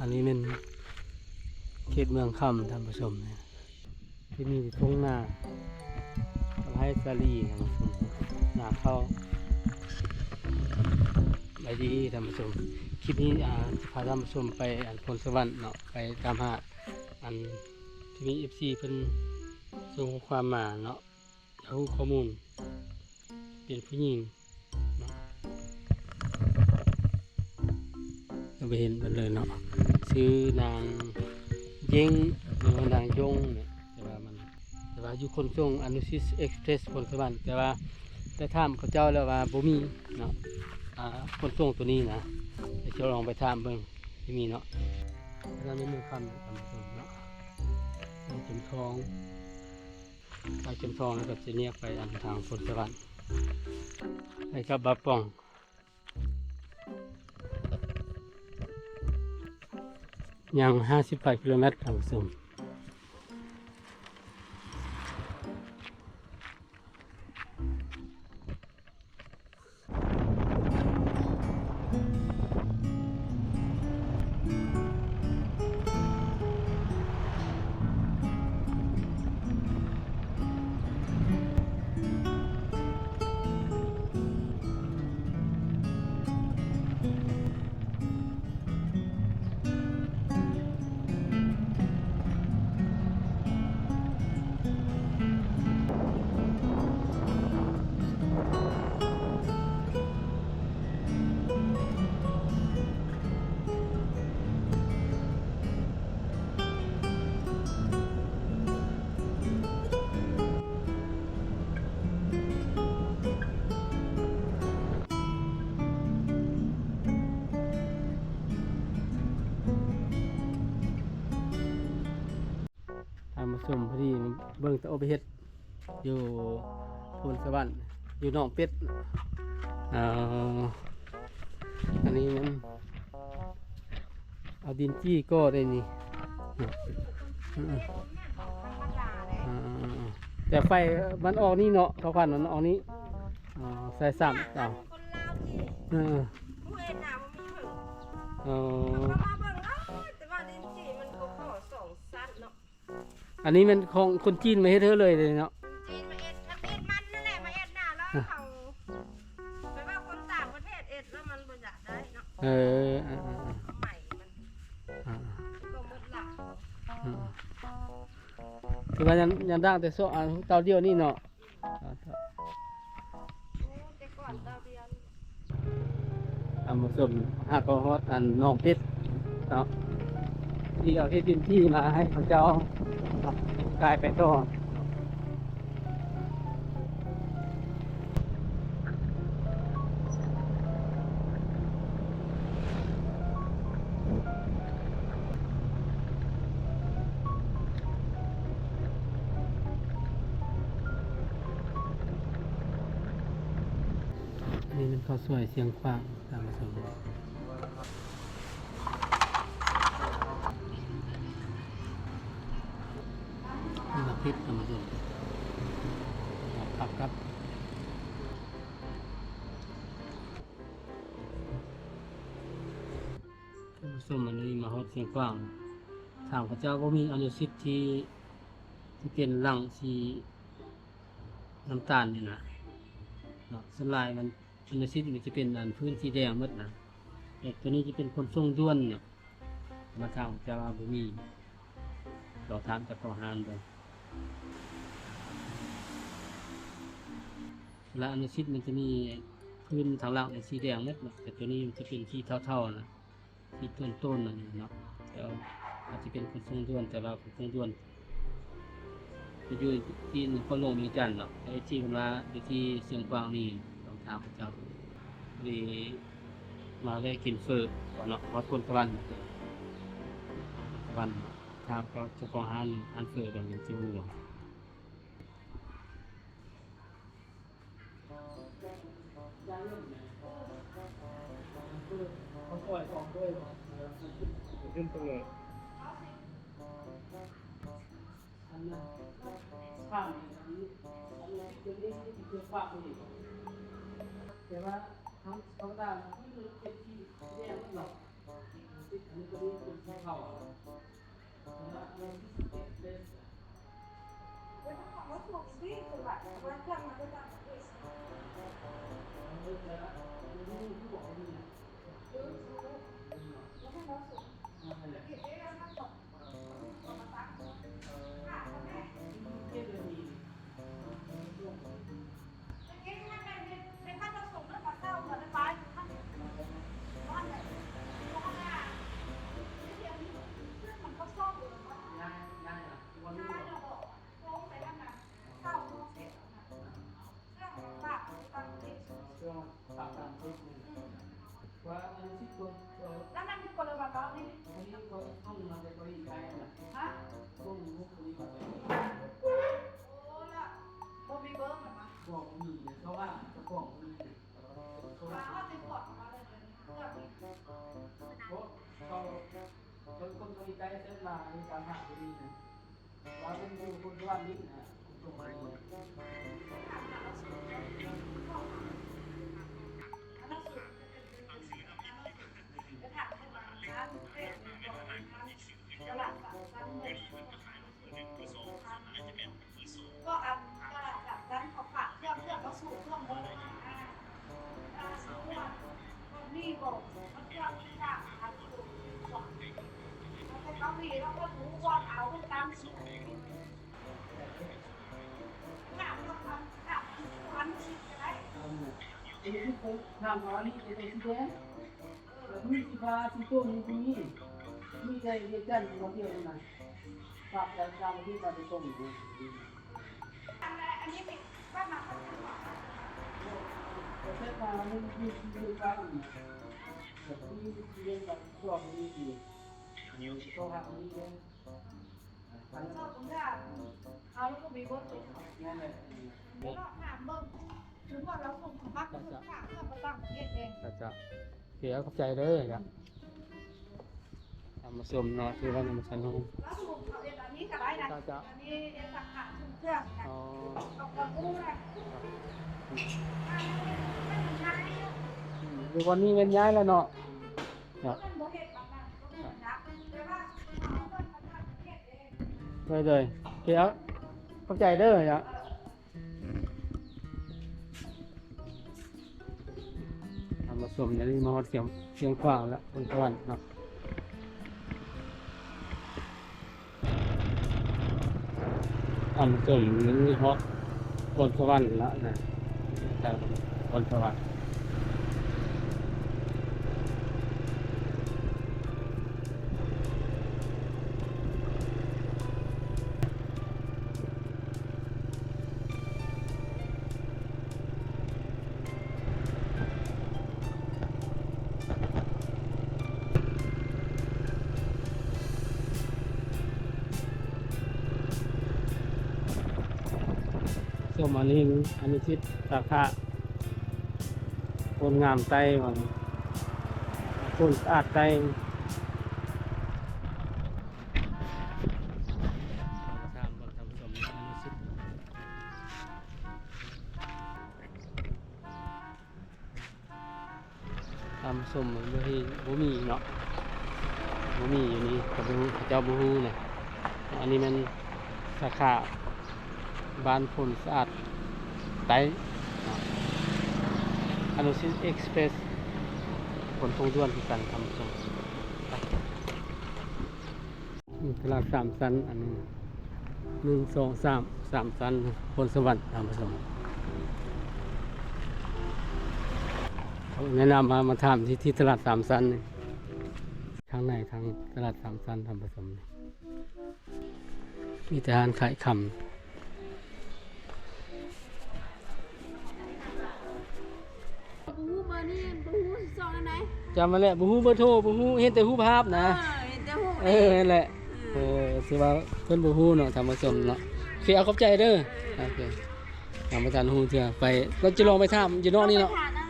ອັນນີ້ແມ່ນເຂດເມືອງຄຳ ທ່ານຜູ້ຊົມ. ທີ່ມີທົ່ງນາ ກັບໄຮ່ສາລີ ທ່ານຜູ້ຊົມ ນາເຂົ້າ. ສະບາຍດີທ່ານຜູ້ຊົມ, ຄລິບນີ້ ອາ ຈະພາທ່ານຜູ້ຊົມໄປ ອັນ ໂພນສະຫວັນເນາະ, ໄປຕາມຫາ ອັນ ທີ່ມີເອັຟຊີເພິ່ນສົ່ງຂໍ້ຄວາມມາເນາະ. ຢາກຮູ້ຂໍ້ມູນ ເປັນຜູ້ຍິງເນາະ, ເຮົາໄປເຫັນເພິ່ນເລີຍເນາະ. ຊື່ນາງເຢງ ຫຼືວ່ານາງຢົງເນາະ, ແຕ່ວ່າມັນ ແຕ່ວ່າຢູ່ຂົນສົ່ງອະນຸສິດເອັກສະເພຣສ ໂພນສະຫວັນ, ແຕ່ວ່າໄດ້ຖາມເຂົາເຈົ້າແລ້ວວ່າບໍ່ມີເນາະ, ອາ ຂົນສົ່ງໂຕນີ້ນະ. ດຽວຈະລອງໄປຖາມເບິ່ງ ຊິມີເນາະ. ແລ້ວໃນເມືອງຄຳ ທ່ານຜູ້ຊົມເນາະ, ເມືອງຈຳທອງ. ໄປຈຳທອງແລ້ວກໍຈະແຍກໄປອັນທາງໂພນສະຫວັນ ໄປກັບບາປອງ ຍັງຫ້າສິບປາຍກິໂລແມັດ ທ່ານຜູ້ຊົມ. ທ່ານຜູ້ຊົມ ພໍດີເບິ່ງຕາອົບເຫັດຢູ່ໂພນສະຫວັນ ຢູ່ໜອງເປັດ. ເອີ ອັນນີ້ມັນ ເອົາດິນຈີ່ກໍ່ໄດ້ນີ້. ເອີ ແຕ່ໄຟມັນອອກນີ້ເນາະ ເຂົາຄວັນມັນອອກນີ້. ອໍ ສາຍສາມເອົາ ຄົນລາວທີ່ ເອີ ຜູ້ເຮັດນາບໍ່ມີເພິ່ນ. ອໍ ເຂົາມາເບິ່ງແລ້ວ ແຕ່ວ່າດິນຈີ່ມັນກໍຂໍສອງຊັ້ນເນາະ. ອັນນີ້ແມ່ນຂອງຄົນຈີນມາເຮັດໃຫ້ເລີຍເດ້ເນາະ. ຈີນມາເຮັດ ທຳອິດມັນນັ້ນແຫຼະມາເຮັດນາ ແລ້ວເຂົາໄປເວົ້າຄົນຕ່າງປະເທດເຮັດແລ້ວມັນບໍ່ຢາກໄດ້ເນາະ. ເອີ ເອີ ເອີ ເອີ ໃໝ່ມັນ ເອີ ກໍໝົດລະ. ເອີ ຄືວ່າຍັງ ຍັງດ້າງແຕ່ເຕົາດຽວນີ້ເນາະ. ແຕ່ກ່ອນເຕົາດຽວ. ທ່ານຜູ້ຊົມ ຫາກໍຮອດອັນໜອງເປັດເນາະ ທີ່ເອົາທີ່ດິນທີ່ມາໃຫ້ເຂົາເຈົ້າຂາຍໄປຕໍ່. ອັນນີ້ແມ່ນເຂົ້າສວຍຊຽງຂວາງ ທ່ານຜູ້ຊົມ. ນີ້ມາຜິດ ທ່ານຜູ້ຊົມ ປັບກັບ ທ່ານຜູ້ຊົມ. ອັນນີ້ມາຮອດຊຽງຂວາງ ທາງເຂົາເຈົ້າບໍ່ມີອະນຸສິດທີ່ ທີ່ເປັນຫຼັງສີ ນ້ຳຕານນີ້ນະເນາະ. ສ່ວນຫຼາຍມັນ ອັນນີ້ຊິ ມັນຈະເປັນອັນພື້ນສີແດງໝົດນະ, ແຕ່ຕົວນີ້ຈະເປັນຂົນສົ່ງດ່ວນເນາະ. ມາທາງເຈົ້າວ່າບໍ່ມີ ລອງຖາມເຈົ້າຂອງຮ້ານເບິ່ງ. ລະອັນນີ້ຊິ ມັນຈະມີພື້ນທາງຫຼັງນີ້ສີແດງໝົດເນາະ, ແຕ່ຕົວນີ້ມັນຈະເປັນສີເທົາໆນະ. ທີ່ຕົ້ນໆນັ້ນເນາະ, ແຕ່ອາດຈະເປັນຂົນສົ່ງດ່ວນ, ແຕ່ວ່າຂົນສົ່ງດ່ວນຈະຢູ່ທີ່ນະຄອນຫຼວງວຽງຈັນເນາະ, ແຕ່ທີ່ເພິ່ນວ່າຢູ່ທີ່ຊຽງຂວາງນີ້ ຕ້ອງຖາມເຂົາເຈົ້າ. ພໍດີມາແວະກິນເຝີກ່ອນເນາະ, ຮອດໂພນສະຫວັນ, ສະຫວັນ, ຖາມເຈົ້າຂອງຮ້ານ, ຮ້ານເຝີກ່ອນ ຈັ່ງຊິຮູ້. ເອີ ເຂົ້າສວຍສອງຖ້ວຍບໍ່? ເອີ ຂຶ້ນໄປເລີຍ. ອັນນັ້ນຂາມນີ້ ອັນນີ້ ອັນນີ້ຄືຂວາກນີ້, ແຕ່ວ່າທຳມະດາມັນຄືເປັນທີ່ແຍກເນາະ. ອັນນີ້ກໍມີຄົນທີ່ ເຂົ້າ ເວລາເດືອນທີສິບເອັດເດ້ ເອີ ເຂົາມາສົ່ງຊິ ເພິ່ນວ່າ ເພິ່ນວ່າເຄື່ອງມາແຕ່ຕ່າງປະເທດ ເອີ ຈະ ເອີ ຄືບອກວ່າມີນະ ເອີ ເອີ ແລ້ວໃຫ້ມາສົ່ງ ນັ້ນແຫຼະ ເຮັດເອງ ເອົາມາຕັ້ງ ເອີ ຂາດບໍ່ແມ່ນ ເຮັດແບບນີ້ ວ່າອັນຊິກວດ ເອີ ແລ້ວນັ້ນຄືຄົນລະບາດເຮົານີ້ ອັນນີ້ກໍສົ່ງມາແຕ່ເກົາຫຼີໃຕ້ນະ ຮະ ສົ່ງລູກຄົນນີ້ມາແຕ່ເກົາຫຼີໃຕ້ ໂອ້ ລະບໍ່ມີເບີມັນມາ ບໍ່ມີເລີຍ ເພາະວ່າເຈົ້າຂອງບໍ່ມີເລີຍ ເພາະວ່າເຮົາຕິດກອດມາເລີຍ ເລື່ອງນີ້ ໂອ້ ເຂົາ ເຂົາຄົນເກົາຫຼີໃຕ້ເຊີນມາ ອັນນີ້ຕາມຫາບໍ່ມີນະ ວ່າເພິ່ນຢູ່ຄົນສະຫວັນນີ້ນະ ຄົນສົງໄໝ ນ້ຳອັນນີ້ເປັນສີແດງ ແລ້ວມີສີຟ້າສີສົ້ມຢູ່ນີ້ ມີແຕ່ວຽງຈັນຜູ້ດຽວນັ້ນນະ ພາກຕ່າງປະເທດມາໄປສົ່ງຢູ່ ອັນ ອັນນີ້ເປັນບ້ານນາຄັນຈັງຫວັດ ແຕ່ວ່າມັນຢູ່ທີ່ວຽງຈັນນະ ແບບທີ່ວຽງຈັນ ພວກນີ້ຢູ່ ໂທຫາເພິ່ນເດ້ ເຈົ້າເພິ່ນວ່າເຮົາບໍ່ມີເບີໂທ ນັ້ນແຫຼະ ເດີເນາະ ຖາມເບິ່ງ ຄືວ່າລາວສົ່ງສະໝັກ ເຈົ້າ ເພື່ອໄປຕ່າງປະເທດເດ້ ເຈົ້າ ເຈົ້າ ໂອເຄ ຂອບໃຈເດີ ເຈົ້າ ທ່ານຜູ້ຊົມເນາະ ທີ່ວ່າຍັງບໍ່ທັນຮູ້ ລາວສົ່ງເຂົາເຮັດອັນນີ້ກໍໄດ້ນະ ເຈົ້າ ເຈົ້າ ອັນນີ້ເຮັດສາຂາສົ່ງເຄື່ອງນະ ອໍ ເຂົາກໍຮູ້ນະ ອືມ ຢູ່ບ່ອນນີ້ແມ່ນຍ້າຍແລ້ວເນາະ ເນາະ ໂດຍໆ ໂອເຄ ເອົາ ຂອບໃຈເດີ ເຈົ້າ ທ່ານຜູ້ຊົມ ດຽວນີ້ມາຮອດຊຽງ ຊຽງຂວາງແລ້ວ ໂພນສະຫວັນເນາະ. ທ່ານຜູ້ຊົມ ນີ້ຮອດໂພນສະຫວັນລະນະ ທາງໂພນສະຫວັນ. ຊົມ ອັນນີ້ ອະນຸສິດສາຂາ ໂພນງາມໃຕ້ ໂພນສະອາດໃຕ້. ທ່ານຜູ້ຊົມ ບໍ່ມີ ບໍ່ມີເນາະ ບໍ່ມີຢູ່ນີ້ ເຂົາບໍ່ຮູ້ ເຂົາເຈົ້າບໍ່ຮູ້ນະ. ອັນນີ້ແມ່ນສາຂາບ້ານໂພນສະອາດໃຕ້ເນາະ ອະນຸສິດເອັກສະເປຣສ ຂົນສົ່ງດ່ວນຄືກັນ ທ່ານຜູ້ຊົມ. ຕະຫຼາດສາມຊັ້ນ ອັນນີ້ ໜຶ່ງ ສອງ ສາມ ສາມຊັ້ນ ໂພນສະຫວັນ ທ່ານຜູ້ຊົມ. ແນະນຳວ່າມາຖາມທີ່ ທີ່ຕະຫຼາດສາມຊັ້ນນີ້ ທາງໃນທາງຕະຫຼາດສາມຊັ້ນ ທ່ານຜູ້ຊົມ ມີແຕ່ຮ້ານຂາຍຄຳ. ບໍ່ຮູ້ເບີນີ້ ບໍ່ຮູ້ຊິຊອກອັນໃດ. ຈຳໄວ້ແຫຼະ ບໍ່ຮູ້ເບີໂທ ບໍ່ຮູ້ ເຫັນແຕ່ຮູບພາບນະ. ເອີ ເຫັນແຕ່ຮູບ ເອີ ນັ້ນແຫຼະ. ເອີ ເອີ ຖືວ່າເພິ່ນບໍ່ຮູ້ເນາະ ທ່ານຜູ້ຊົມເນາະ. ໂອເຄ ເອົາ ຂອບໃຈເດີ. ເອີ ໂອເຄ ຍັງບໍ່ທັນຮູ້ເທື່ອ ໄປ ລາວຈະລອງໄປຖາມຢູ່ນອກນີ້ເນາະ. ໄປຖາມອັນ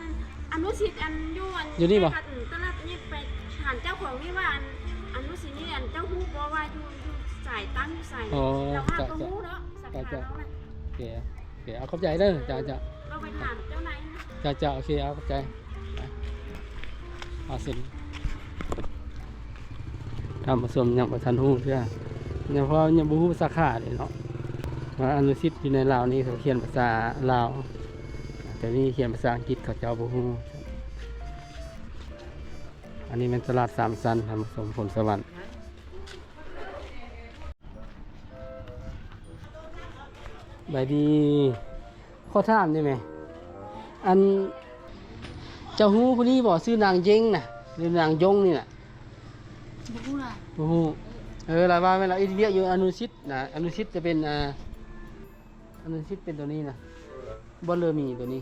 ອະນຸສິດ ອັນຢູ່ ອັນ ຢູ່ນີ້ບໍ່? ຕະຫຼາດນີ້ ໄປຖາມເຈົ້າຂອງນີ້ວ່າ ອັນ ອະນຸສິດນີ້ ອັນເຈົ້າຮູ້ບໍ່ວ່າຢູ່ ຢູ່ໃສ ຕັ້ງຢູ່ໃສ? ອໍ ລາວກໍຮູ້ເນາະ ສາຂາລາວນະ. ໂອເຄ ໂອເຄ ເອົາ ຂອບໃຈເດີ. ເອີ ເຈົ້າ ເຈົ້າ ເຮົາໄປຖາມເຈົ້ານາຍນະ. ເຈົ້າ ເຈົ້າ ໂອເຄ ເອົາ ຂອບໃຈ. ເອົາ ເຊັນ. ທ່ານຜູ້ຊົມຍັງບໍ່ທັນຮູ້ເທື່ອ ຍັງ ເພາະຍັງບໍ່ຮູ້ສາຂາເດ້ເນາະ ວ່າອະນຸສິດຢູ່ໃນລາວນີ້ເຂົາຂຽນພາສາລາວ ແຕ່ນີ້ຂຽນພາສາອັງກິດ ເຂົາເຈົ້າບໍ່ຮູ້. ອັນນີ້ແມ່ນຕະຫຼາດສາມສັນ ທ່ານຜູ້ຊົມ ພົນສະຫວັນ. ສະບາຍດີ ຂໍຖາມໄດ້ໄໝ? ອັນ ເຈົ້າຮູ້ຜູ້ນີ້ບໍ່? ຊື່ນາງເຢງນະ ຫຼືນາງຢົງນີ້ນະ? ບໍ່ຮູ້ລະ ບໍ່ຮູ້. ເອີ ລາວວ່າແມ່ນລາວເຮັດວຽກຢູ່ອະນຸສິດນະ ອະນຸສິດຈະເປັນ ອ່າ ອະນຸສິດເປັນໂຕນີ້ນະ ບໍ່ເລີມີໂຕນີ້.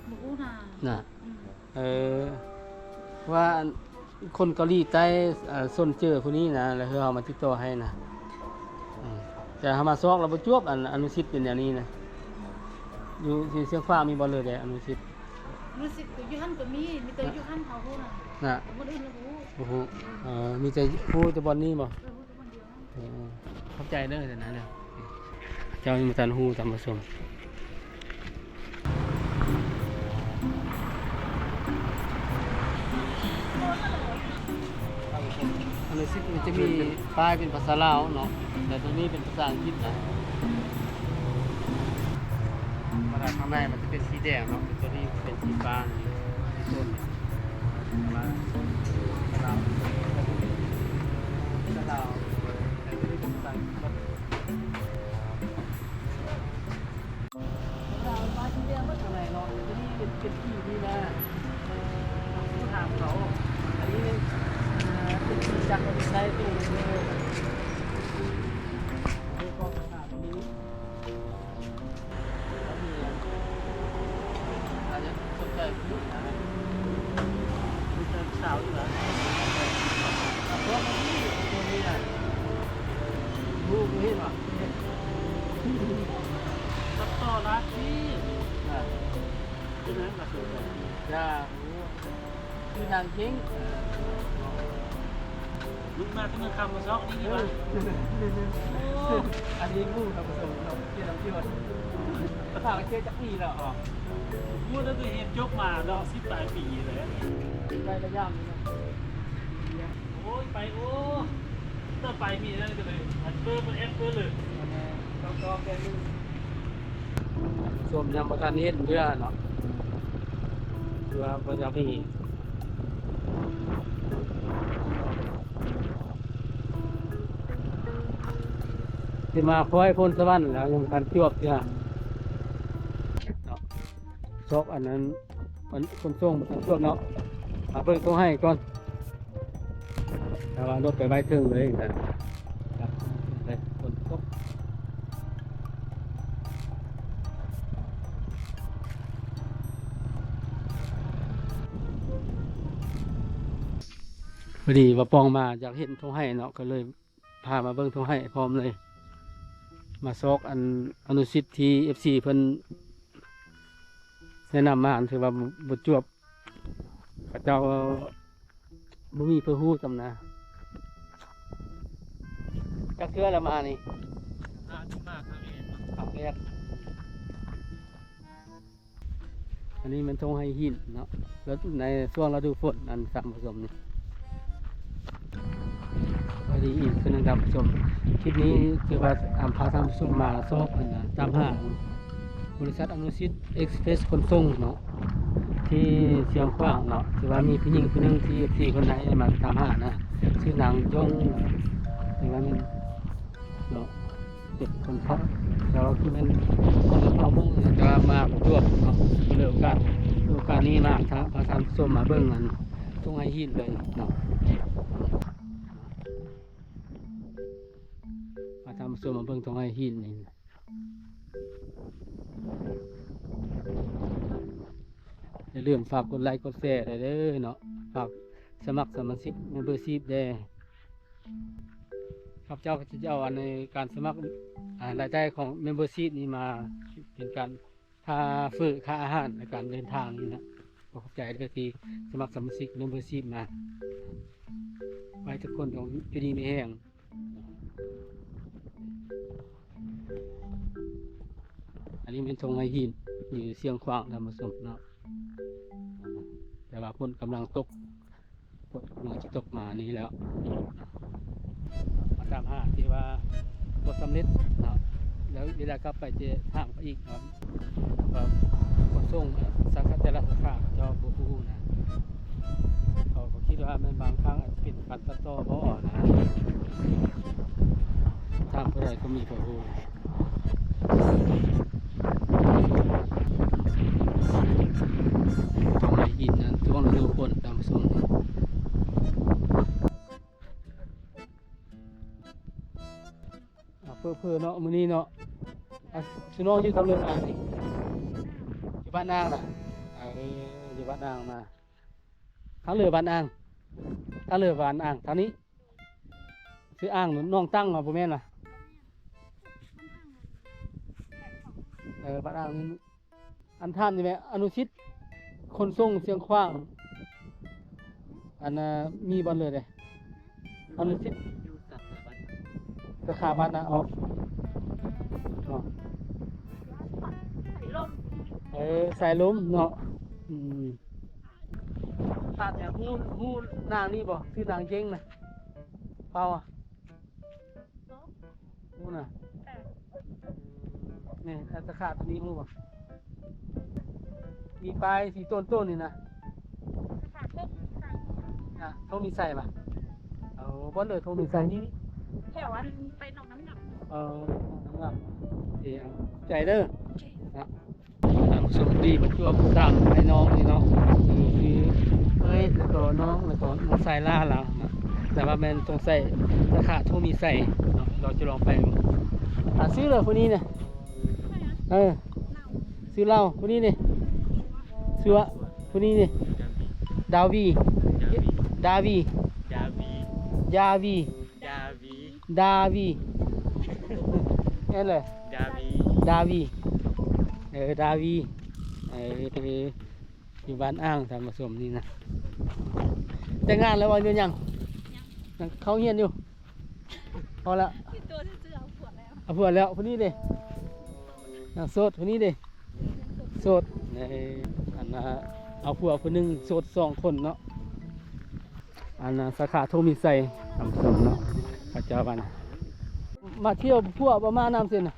ບໍ່ຮູ້ນະ ນະ ອືມ ເອີ ວ່າອັນ ຄົນເກົາຫຼີໃຕ້ ເອີ ສົນເຈີຜູ້ນີ້ນະ ແລ້ວເຮົາມາຕິດຕໍ່ໃຫ້ນະ ອືມ ແຕ່ເຮົາມາຊອກແລ້ວບໍ່ຈວບ ອັນ ອະນຸສິດເປັນແນວນີ້ນະ ຢູ່ ຢູ່ຊຽງຂວາງມີບໍ່ເລີຍແດ່ ອະນຸສິດ? ອະນຸສິດຢູ່ຫັ້ນກໍມີ ມີແຕ່ຢູ່ຫັ້ນເຮົາຮູ້ນະ ນະ ແຕ່ບ່ອນອື່ນບໍ່ຮູ້ ບໍ່ຮູ້ ເອີ ມີແຕ່ຮູ້ແຕ່ບ່ອນນີ້ບໍ່? ເອີ ຮູ້ແຕ່ບ່ອນດຽວ. ເອີ ຂອບໃຈເດີ ຊັ້ນນະເດີ ເຈົ້າຍັງບໍ່ທັນຮູ້ ທ່ານຜູ້ຊົມ. ອັນນີ້ຊິ ມັນຈະມີປ້າຍເປັນພາສາລາວເນາະ ແຕ່ໂຕນີ້ເປັນພາສາອັງກິດນະ. ມາທາງຂ້າງໃນມັນຈະເປັນສີແດງເນາະ ແຕ່ໂຕນີ້ເປັນສີຟ້ານີ້ ໂຊນນີ້ ແຕ່ວ່າລາວ ລາວ ແຕ່ໂຕນີ້ເປັນພາສາອັງກິດໝົດ. ເປັນທີ່ທີ່ນະ ເອີ ຜູ້ຖາມເຂົາ ອັນນີ້ ເອີ ເປັນທີ່ຈັກໄດ້ຕົງເລີຍ ເປັນກອງສະຖານນີ້ ແລ້ວມີ ອາດຈະສົນໃຈຜູ້ນະ ມີແຕ່ສາວຢູ່ນະ ພວກນີ້ ພວກນີ້ນະ ຮູ້ ເຫັນບໍ່? ຕັດຕໍ່ລາດຊີ ອ່າ ເປັນຫຍັງລະຄືກັນ? ຢ່າຮູ້ ຄືນາງເຈັງ ເອີ ລຸກມາແຕ່ມື້ຄ່ຳມາຊອກນີ້ ເອີ ວ່າ ໂອ້ ອັນນີ້ຮູ້ນຳປະສົບເນາະ ເຈົ້ານຳທີ່ວ່າ ພາກັນເຈອຈັກປີແລ້ວ ບໍ່ ຕັ້ງແຕ່ຮຽນຈົບມາເນາະ ສິບປາຍປີແລ້ວ ໄດ້ລະຍາມນີ້ນະ. ໂອ້ຍ ໄປ ໂອ້ ຕໍ່ໄປມີແລ້ວກໍເລີຍ ອັນເປີເປີແອັດເປີເລີຍ ແມ່ນ ຕ້ອງ ຕ້ອງແກ້ມື ສົມຍັງບໍ່ທັນເຫັນເທື່ອເນາະ ຄືວ່າບໍ່ຢາກມີ ຊິມາຄອຍພົນສະຫວັນແລ້ວ ຍັງບໍ່ທັນຈວບເທື່ອເນາະ ຊອກອັນນັ້ນ ມັນຂົນສົ່ງບໍ່ທັນຈວບເນາະ ມາເບິ່ງໂຕໃຫ້ກ່ອນ ແຕ່ວ່າລົດໄປໄວ້ເທິງເລີຍນະ ໄປຂົນສົ່ງ ພໍດີວ່າປ່ອງມາ ຢາກເຫັນທົ່ງໄຮ່ເນາະ ກໍເລີຍ ພາມາເບິ່ງທົ່ງໄຮ່ພ້ອມເລີຍ ມາຊອກອັນອະນຸສິດທີ່ເອັຟຊີເພິ່ນແນະນຳມາ ອັນຖືວ່າບໍ່ ບໍ່ຈວບ ເຂົາເຈົ້າບໍ່ມີຜູ້ຮູ້ຊ້ຳນະ. ຈັກເທື່ອລະມານີ້? ຫ້າສິບຫ້າ ຄັ້ງແລກ ຄັ້ງແລກ. ອັນນີ້ແມ່ນທົ່ງໄຮ່ຫີນເນາະ ແລ້ວໃນຊ່ວງລະດູຝົນ ອັນສາມປະສົມນີ້ ອັນນີ້ອີກຄືກັນທ່ານຜູ້ຊົມ ຄລິບນີ້ຖືວ່າ ອາ ພາທ່ານຜູ້ຊົມມາຊອກ ອັນ ຕາມຫາບໍລິສັດອະນຸສິດເອັກສະເພຣສຂົນສົ່ງເນາະ ທີ່ຊຽງຂວາງເນາະ ຖືວ່າມີຜູ້ຍິງຜູ້ໜຶ່ງທີ່ເອັຟຊີເພິ່ນໄດ້ມາຕາມຫານະ ຊື່ນາງຢົງ ຖືວ່າແມ່ນເນາະ ເປັນຄົນເຜົ່າ ແຕ່ວ່າຄືແມ່ນຄົນລະເຜົ່າມົ້ງ ແຕ່ວ່າມາບໍ່ຈວບເນາະ ກໍເລີຍໂອກາດ ໂອກາດນີ້ມາ ພາທ່ານຜູ້ຊົມມາເບິ່ງ ອັນ ທົ່ງໄຮ່ຫີນເລີຍເນາະ ພາທ່ານຜູ້ຊົມມາເບິ່ງທົ່ງໄຮ່ຫີນນີ້ ຢ່າລືມຝາກກົດໄລກົດແຊໄດ້ເດີເນາະ ຝາກສະໝັກສະມາຊິກ ເມມເບີຊີບ ແດ່. ຂ້າພະເຈົ້າກໍຈະເອົາອັນໃນການສະໝັກ ອາ ລາຍໄດ້ຂອງເມມເບີຊີບນີ້ມາເປັນການຄ່າເຟີ້ ຄ່າອາຫານ ໃນການເດີນທາງນີ້ນະ. ຂໍຂອບໃຈເດີທີ່ສະໝັກສະມາຊິກເມມເບີຊີບມາ. ຂໍໃຫ້ທຸກຄົນຈົ່ງຢູ່ດີມີແຮງ. ອັນນີ້ແມ່ນທົ່ງໄຮ່ຫີນ ຢູ່ຊຽງຂວາງ ທ່ານຜູ້ຊົມເນາະ. ແຕ່ວ່າຝົນກຳລັງຕົກ ຝົນກຳລັງຈະຕົກມານີ້ແລ້ວ ມາຕາມຫາທີ່ວ່າບໍ່ສຳເລັດເນາະ ແລ້ວເວລາກັບໄປຈະຖາມເຂົາອີກເນາະ ວ່າຂົນສົ່ງສາຂາ ແຕ່ລະສາຂາເຂົາເຈົ້າບໍ່ຮູ້ນະ ເຂົາກໍຄິດວ່າແມ່ນບາງຄັ້ງອາດຈະເປັນການຕັດຕໍ່ບໍ່ນະ ຖາມຜູ້ໃດກໍມີຜູ້ຮູ້. ຕອງໄມ້ຫີນນະ ຊ່ວງລະດູຝົນຕາມຊ່ວງນີ້ ອ່າ ເພີໆເນາະ ມື້ນີ້ເນາະ ອ່າ ຊຸນ້ອງຢູ່ທາງເລີບ້ານນີ້ ຢູ່ບ້ານອ່າງນະ ເອີ ຢູ່ບ້ານອ່າງນະ ທາງເລີບ້ານອ່າງ ທາງເລີບ້ານອ່າງ ທາງນີ້ ຊື່ອ່າງໜອງຕັ້ງຫວາ ບໍ່ແມ່ນຫວາ? ເອີ ບ້ານອ່າງນີ້ ອັນທ່ານນີ້ແມ່ນອະນຸສິດຂົນສົ່ງຊຽງຂວາງ ອັນນ່າ ມີບ່ອນເລີເດ້ ອະນຸສິດ ຢູ່ສາຂາບ້ານ ສາຂາບ້ານນາອອກ ເນາະ ເອີ ສາຍລົມເນາະ ອືມ ອາດຈະຮູ້ ຮູ້ນາງນີ້ບໍ່? ຊື່ນາງເຢັງນະ ເຜົ່າອະ ຮູ້ນະ ເອີ ນີ້ ສາຂາຕົວນີ້ຮູ້ບໍ່? ມີປ້າຍສີຕົ້ນໆນີ້ນະ ສາຂາໂທມີໄຊ ອ່າ ໂທມີໄຊຫວາ? ເອີ ບ່ອນເລີໂທມີໄຊນີ້ ແຖວອັນໄປໜອງນ້ຳງາມ ເອີ ໜອງນ້ຳງາມ ເອີ ເອົາໃຈເດີ ທ່ານຜູ້ຊົມ ດີມາຈວບຕາມອ້າຍນ້ອງນີ້ເນາະ ຄືເອື້ອຍ ແລ້ວກໍນ້ອງ ແລ້ວກໍນ້ອງຊາຍຫຼ້າລາວນະ ແຕ່ວ່າແມ່ນສົງໄສສາຂາໂທມີໄຊເນາະ ເຮົາຈະລອງໄປເບິ່ງ ອ່າ ຊື່ລາວຜູ້ນີ້ນະ ເອີ ຊື່ລາວຜູ້ນີ້ນີ້ ຊື່ວ່າຜູ້ນີ້ນີ້ ດາວີ ດາວີ ດາວີ ຢາວີ ດາວີ ດາວີ ແມ່ນເລີຍ ດາວີ ດາວີ ເອີ ດາວີ ເອີ ຢູ່ບ້ານອ່າງ ທ່ານຜູ້ຊົມນີ້ນະ ແຕ່ງງານແລ້ວບໍ່ ຫຼືຍັງ? ຍັງ ເຂົ້າຮຽນຢູ່ ພໍລະ ເອົາຜົວແລ້ວ ຜູ້ນີ້ເດ້ ຍັງໂສດ ຜູ້ນີ້ເດ້ ໂສດ ເອີ ອັນນ່າ ເອົາຜົວຜູ້ໜຶ່ງ ໂສດສອງຄົນເນາະ. ອັນນ່າ ສາຂາໂທມີໄຊ ທ່ານຜູ້ຊົມເນາະ ເຂົາເຈົ້າວ່ານະ ມາທ່ຽວ ຜົວບໍ່ມານຳຊັ້ນນະ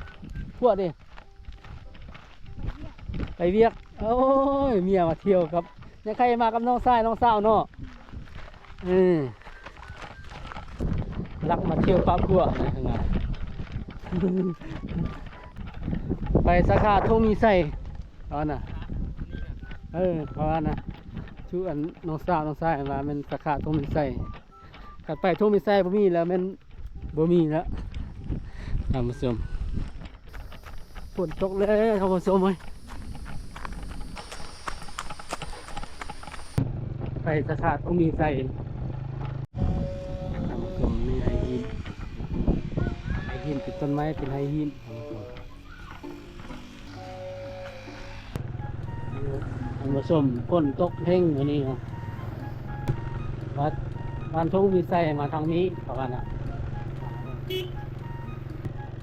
ຜົວເດ້ ໄປວຽກ ໂອ້ຍ ເມຍມາທ່ຽວກັບ ຍັງໃຄ່ມາກັບນ້ອງຊາຍນ້ອງສາວເນາະ ເອີ ລັກມາທ່ຽວປະຜົວ ໄປສາຂາໂທມີໄຊ ເຂົາວ່ານະ ເອີ ເຂົາວ່ານະ ຊື່ອັນນ້ອງສາວນ້ອງຊາຍວ່າແມ່ນສາຂາໂທມີໄຊ ຄັນໄປໂທມີໄຊບໍ່ມີແລ້ວແມ່ນບໍ່ມີແລ້ວ ທ່ານຜູ້ຊົມ ຝົນຕົກແລ້ວ ທ່ານຜູ້ຊົມເອີຍ ໄປສາຂາໂທມີໄຊ ທ່ານຜູ້ຊົມ ມີໄຫຫີນ ໄຫຫີນ ເປັນຕົ້ນໄມ້ ເປັນໄຫຫີນ ທ່ານຜູ້ຊົມ ທ່ານຜູ້ຊົມ ຝົນຕົກເພງມື້ນີ້ເນາະ ວ່າບ້ານທົ່ງມີໄຊມາທາງນີ້ ເຂົາວ່ານະ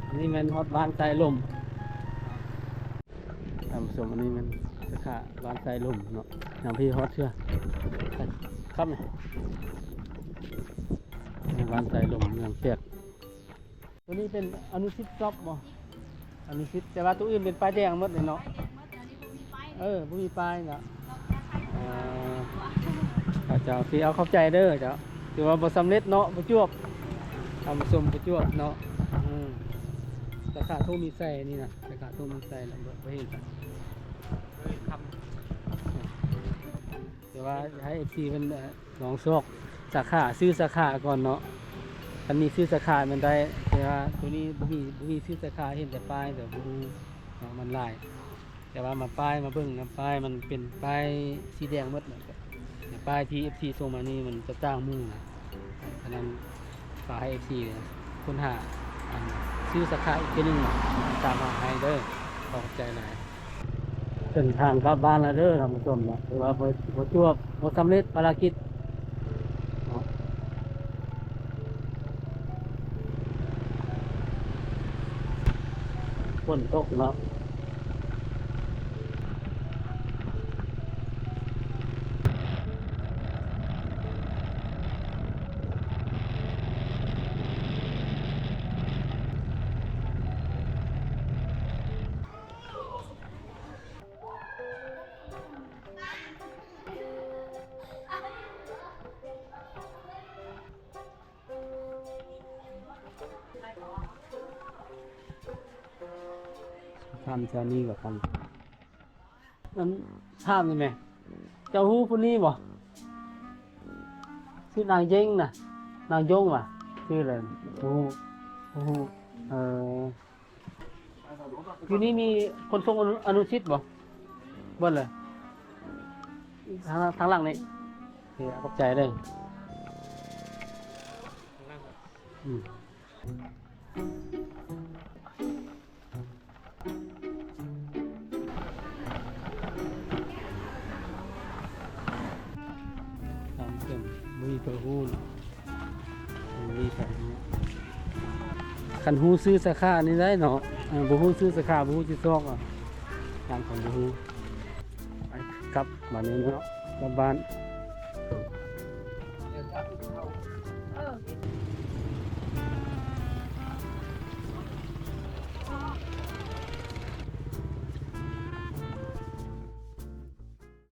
ອັນນີ້ແມ່ນຮອດບ້ານຊາຍລົມ ທ່ານຜູ້ຊົມ ອັນນີ້ແມ່ນສາຂາບ້ານຊາຍລົມເນາະ ຍັງບໍ່ຮອດເທື່ອ ຄັບ ນີ້ບ້ານຊາຍລົມ ເມືອງແປກ ຕົວນີ້ເປັນອະນຸສິດຊອບບໍ່? ອະນຸສິດ ແຕ່ວ່າຕົວອື່ນເປັນປ້າຍແດງໝົດເລີຍເນາະ ເອີ ບໍ່ມີປ້າຍລະ ເອີ ເຈົ້າ ຊິເອົາ ຂອບໃຈເດີເຈົ້າ ຖືວ່າບໍ່ສຳເລັດເນາະ ບໍ່ຈວບ ທ່ານຜູ້ຊົມ ບໍ່ຈວບເນາະ ອືມ ສາຂາໂທມີໄຊນີ້ນະ ສາຂາໂທມີໄຊນະ ບໍ່ ບໍ່ເຫັນ ແຕ່ວ່າໃຫ້ເອັຟຊີເພິ່ນ ເອີ ລອງຊອກສາຂາ ຊື່ສາຂາກ່ອນເນາະ ຄັນມີຊື່ສາຂາແມ່ນໄດ້ ແຕ່ວ່າຕົວນີ້ບໍ່ມີ ບໍ່ມີຊື່ສາຂາ ເຫັນແຕ່ປ້າຍ ແຕ່ບໍ່ຮູ້ເນາະ ມັນຫຼາຍ ແຕ່ວ່າມາປ້າຍ ມາເບິ່ງນຳປ້າຍ ມັນເປັນປ້າຍສີແດງໝົດ ແລ້ວກໍປ້າຍທີ່ເອັຟຊີສົ່ງມານີ້ມັນຈະຕ່າງໝູ່ນະ ສະນັ້ນ ຝາກໃຫ້ເອັຟຊີຄົ້ນຫາ ອັນ ຊື່ສາຂາອີກເທື່ອໜຶ່ງເນາະ ຕາມຫາໃຫ້ເດີ ຂອບໃຈຫຼາຍ. ເດີນທາງກັບບ້ານແລ້ວເດີທ່ານຜູ້ຊົມເນາະ ຖືວ່າບໍ່ ບໍ່ຈວບ ບໍ່ສຳເລັດພາລະກິດເນາະ ຝົນຕົກເນາະ. ຄຳເທື່ອນີ້ກໍຄຳ ອັນ ຖາມໄດ້ແມ? ເຈົ້າຮູ້ຜູ້ນີ້ບໍ່? ຊື່ນາງເຢງນະ ນາງຢົງຫວາ? ຊື່ລະ ບໍ່ຮູ້ ບໍ່ຮູ້ ເອີ ຢູ່ນີ້ມີຂົນສົ່ງອະນຸ ອະນຸສິດບໍ່? ເບິດເລີຍ ທາງ ທາງຫຼັງນີ້ ໂອເຄ ຂອບໃຈເດີ ອືມ. ຕາມເຄື່ອງ ບໍ່ມີໃຜຮູ້ເນາະ ບໍ່ມີໃຜຮູ້ ຄັນຮູ້ຊື່ສາຂານີ້ໄດ້ເນາະ ເອີ ບໍ່ຮູ້ຊື່ສາຂາ ບໍ່ຮູ້ຊື່ຊອກ ອາ ຕ່າງຄົນບໍ່ຮູ້ ໄປ ກັບມານີ້ເນາະ ກັບບ້ານ.